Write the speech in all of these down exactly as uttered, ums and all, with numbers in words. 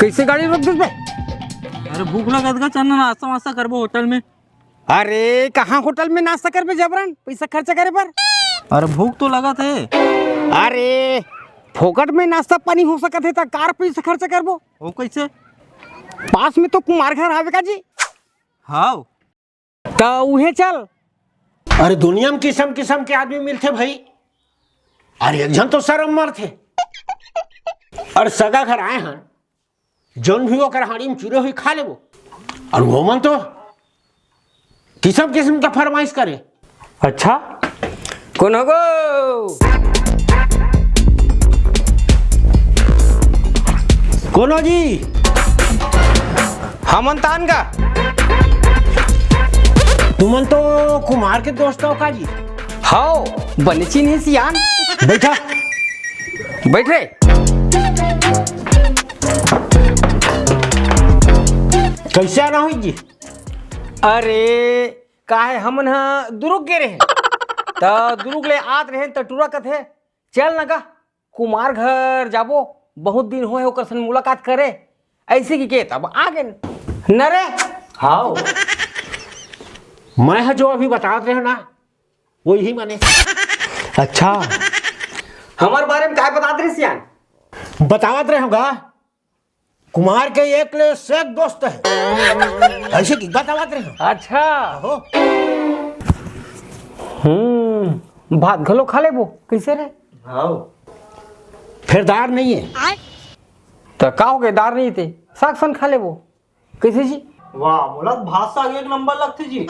कइसे गाड़ी रोक देस बे? अरे भूख लगत गा, चल ना नाश्ता वास्ता करबो होटल में। अरे कहाँ होटल में नाश्ता करबे जबरन पैसा खर्चा करे बर? अरे भूख तो लगत हे। अरे फोकट में नाश्ता पानी हो सकत हे त कार पैसा खर्चा करबो? वो कइसे? पास में तो कुमार घर हावे का जी। हाव। त उहे चल। अरे दुनिया में किसम किसम के आदमी मिलथे भाई। अरे एक झन तो शरम मरथे। अरे सगा घर आए हन, जौन भी ओकर हांड़ी में चुरे होही खा लेबो। अउ वो मन तो किसम किसम का फरमाइश करे। अच्छा, कोन हो गो? कोनो जी? हमन तान का? तुमन तो कुमार के दोस्त हो का जी? हाव, बने चिन्हे सियान। बैठा। बैठ रे। कइसे आना होही जी? अरे, काहे हमन ह दुरुग गे रहे। त दुरुग ले आत रहे त टूरा कथे, "चल न गा, कुमार घर जाबो, बहुत दिन होए ओकर संग मुलाकात करे।" अइसे कहिके तब आ गेन। न रे? हाव। मैं ह जो अभी बतात रहे ना, वही माने। अच्छा। हमर बारे में काय बतात रहे सियान? बतात रहे होगा, कुमार के एक ले सेक दोस्त हे। अइसे की बतात रहे हो? अच्छा। हो। हम्म, भात घलो खा लेबो, कइसे रे? हाव। फेर दार नइ हे। त का हो गे, दार नइ हे ते? साग सन खा लेबो। कइसे जी? वाह, मोला भात साग एक नंबर लगथे जी।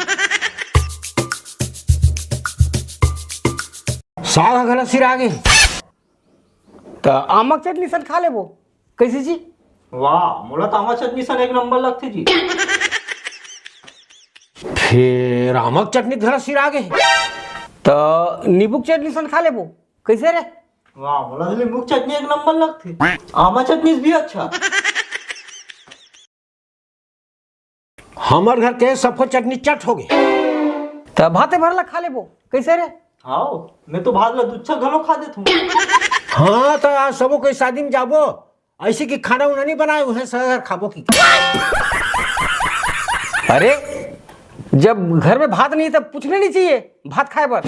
साग ह घला सिरा गे। त आमक चटनी सन खा लेबो। कइसे जी? वाह, मोला त आमा चटनी सन एक नंबर लगथे जी। फेर आमक चटनी घला सिरा गे। त नींबू के चटनी सन खा लेबो। कइसे रे? वाह, मोला तो नींबू के चटनी एक नंबर लगथे। आमा चटनी भी अच्छा। हमर घर के सबको चटनी चट हो गे। त भाते भर ला खा लेबो, कइसे रे? हाव, मैं तो भात ला दुच्छा घलो खा देथूं। हाँ, त आज सबो कोई शादी में जाबो, अइसे कि खाना उना नइ बनाए, उहे सगा घर खाबो की। अरे, जब घर में भात नइ हे, तब पूछना नइ चाहिए भात खाए बर।